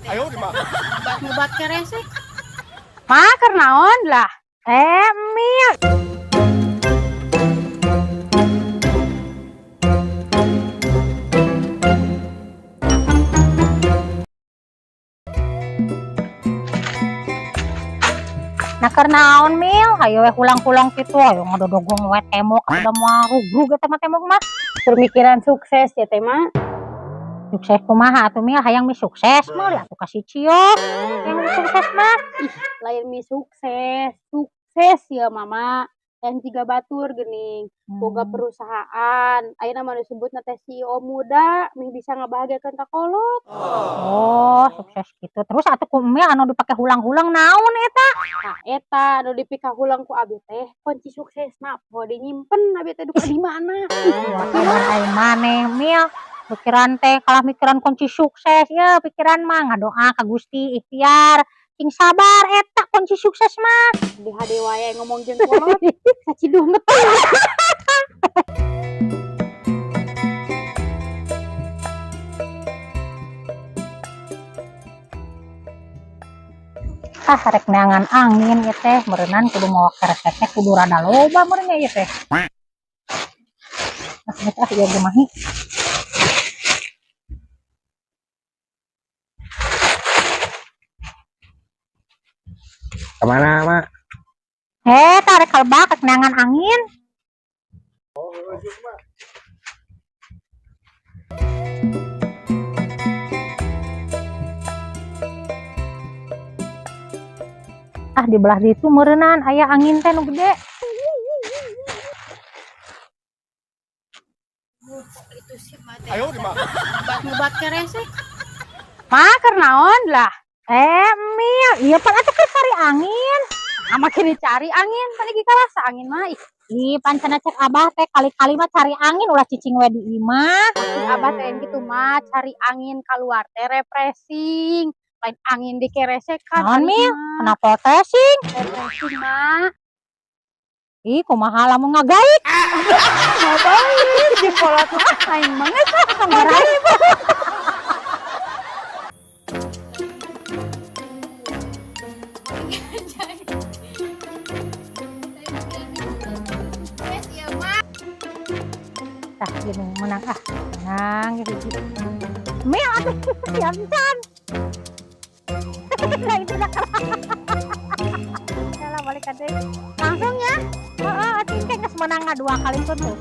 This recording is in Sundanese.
Ngubat keresek. Ma, keur naon lah? Eh, Mil. Nah, keur naon, Mil? Hayo we hulang-hulang kitu, hayo ngadodogong we tembok udah moal rugrug eta mah tembok mah. Pemikiran sukses ya teh mah. Sukses kumaha atuh, Mil? Hayang mi sukses mah atuh kasih ciok. Yang sukses mah. Ih, lain mi sukses. Sukses ya mama. Yang jiga batur geuning. Boga perusahaan. Ayeuna mah disebutna teh CEO muda, mih bisa ngabahagiakeun ka kolot. Oh, sukses gitu. Terus atuh ku Mil anu dipake hulang-hulang naon eta? Nah, eta anu dipikahulang ku abi teh kunci suksesna poho dinyimpen abi teh duka di mana. Wah, sabar ai maneh, Mil. Pikiran teh kalah mikiran kunci sukses ya, pikiran mah ngadoa ka Gusti ikhtiar. Sing sabar eta kunci sukses mah. Di hade wae ngomong jeung kolot, saciduh ngetul. Ah, rek neangan angin ieu teh, meureunan kudu mawa keresek teh kudu rada loba meureun nya ieu teh. Ah, geus ah ieu ge mah. Kemana, Mak? Eh, tarik kalbak rek neangan angin. Ah, di belah ditu meureunan aya angin teh nu gede. Ngubat keresek. Ma, keur naon lah? Eh, Mil, ieu pan atuh keur cari angin. Ah, makin dicari angin, pan lagi karasa angin mah. Ih, Ih, pan cenah cek abah teh kali-kali mah cari angin ulah cicing we di imah. Maksud abah teh gitu mah cari angin keluar teh refreshing. Lain angin di keresekan. Naon, ari Mil? mah. Kenapa refreshing? Refreshing mah. Ih, kumaha lamun ngagaik? Ngapain? Di kolot mah lain banget. Ngagaik. Tah, gini menang ah. Menang gitu. Mil atuh siap can. Nah, itu dah kalah. Yalah balik ka deui. Langsung ya. Heeh, atuh teh geus menang dua kali pun tuh.